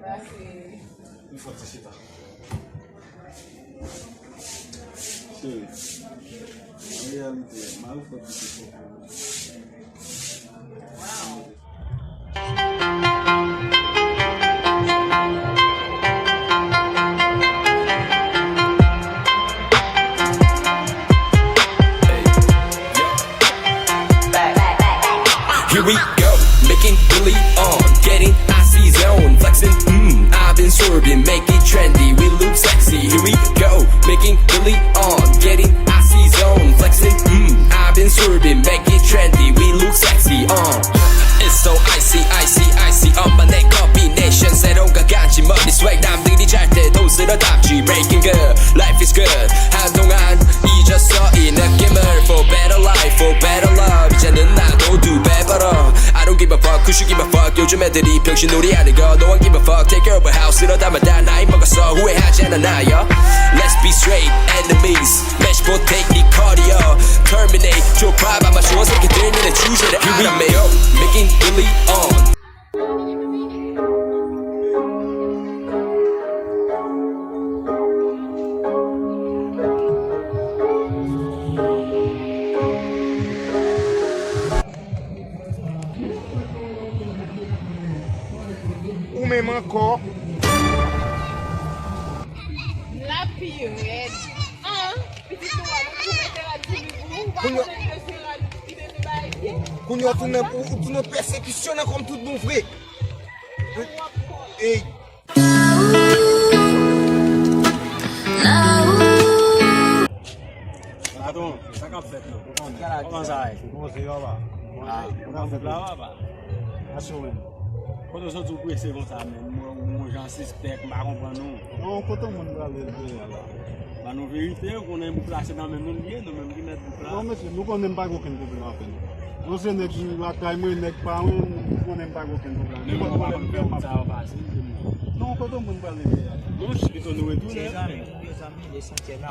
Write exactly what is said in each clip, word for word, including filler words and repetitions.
Li fò ti chita. Cheri, an reyalite, mari w fò ti chita. Here we go, making Billy on, getting icy zone, flexing, mm, I've been swerving, make it trendy, we look sexy. Here we go, making Billy on, getting icy zone, flexing, mm, I've been swerving, make it trendy, we look sexy, uh. It's so icy, icy, icy, on my neck combination, 새로운 가간지 money swag, 남들이 잘 때도 쓸어 담지, breaking good, life is good, 한동안 잊었어 이 느낌을, for better life, for better love, 이제는 나도 두 배 벌어, I don't give a fuck, who should give a fuck, 요즘 애들이 병신놀이 하는 거, no one give a fuck, take care of a house, 쓸어 담아다 나이 먹었어, 후회하지 않아 나, yeah. Let's be straight, enemies, match for take 네 cardio, terminate your problem, 아마 추운 새끼들 눈에 주제를 알아매, making Billy on. Ou menm ankò. La pi rèd. An, pitit nou a nou tou mete rad sou li pou ou, ou pa konnen li mete rad, li mete bagay byen. Kounye a w tounen, ou, ou tounen pèsekisyon nan kòm tout bon vre. Ey. Patwon, sa k ap fèt la? Kòman sa ye? Bon, se papa. Ah, ou nan wout la, papa? Asou menm. Kote w soti w prese konsa, menm? Mwen, mwen jan sispèk, m pa konprann ou. Non, kote moun prale l deja la? Ban nou verite, ou konnen bouk la se nan men nou l ye, nou menm ki mèt bouk la. Non, mesye, nou konnen m pa gen okenn pwoblèm avè nou. Nou se nèg lakay mwen, nèg pa mwen, nou konnen m pa gen okenn pwoblèm. Nenpòt pwoblèm ki gen, m ap... Non, kote moun prale deja la? Non, pito nou retounen. Se zanmi, se zanmi, lesansyèl la.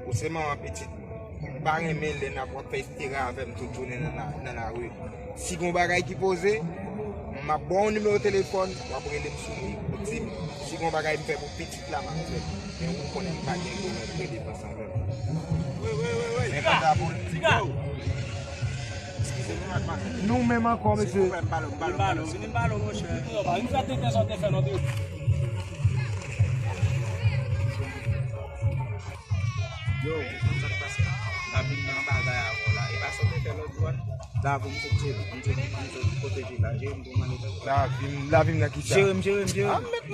Ou se manman pitit mwen. M pa renmen lè n ap wè w ap fè estera avè m tout jounen nan la, nan lari. Si gon bagay ki poze, m ap ba w nimewo telefòn, w ap rele m sou li, ou di m, si gon bagay m fè pou pitit la, m ap fè l. Men ou konnen m pa gen gwo mèt de depans avè l. Men kanta pou l, nou menm ankò, mesye. Vin pale w, vin pale w, monchè. Vin fè tenten sa w te fè nan de. Yo, ou konn sa k pase? M ap vin nan bagay avè w la. E pa sa w te fè lòt jou a? Lavi m sot jere, m sot, m sot pwoteje la. Jere m pou m ale. Lavi m, lavi m nan kisa? Jere m, jere m, jere m.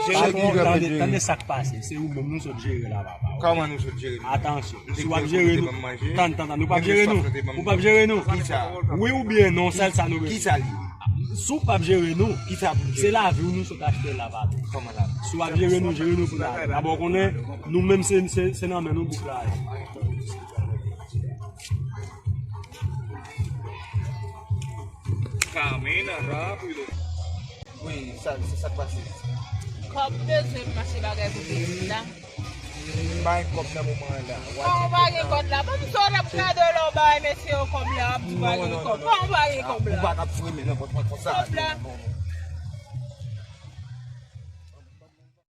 Jere m. Tande, tande sa k pase. Se ou menm nou sot jere la, papa. Kòman nou sot jere nou? Atansyon. Si w ap jere nou, tann, tann, tann, nou p ap jere nou. Ou p ap jere nou. Kisa? Wi oubyen non, sèl sa nou bezwen. Kisa li? Si w p ap jere nou, kisa pou m jere? Se lavi w nou sot achte la, papa. Kòman lavi? Si w ap jere nou, jere nou pou lavi. Dabò konnen, nou menm se, se, se nan men nou bouk la ye. Camina rápido. Wi, sa, se sa k pase. Kòb bezwen mache bagay pou peyi la. M pa gen kòb nan moman an la. Kòman w pa gen kòb la? Ban m sa w t ap gade lè w bay mesye yo kòb la, w ap di w pa gen kòb. Kòman w pa gen kòb la? Ou pa t ap fouye men nan pòt mwen konsa. Kòb la.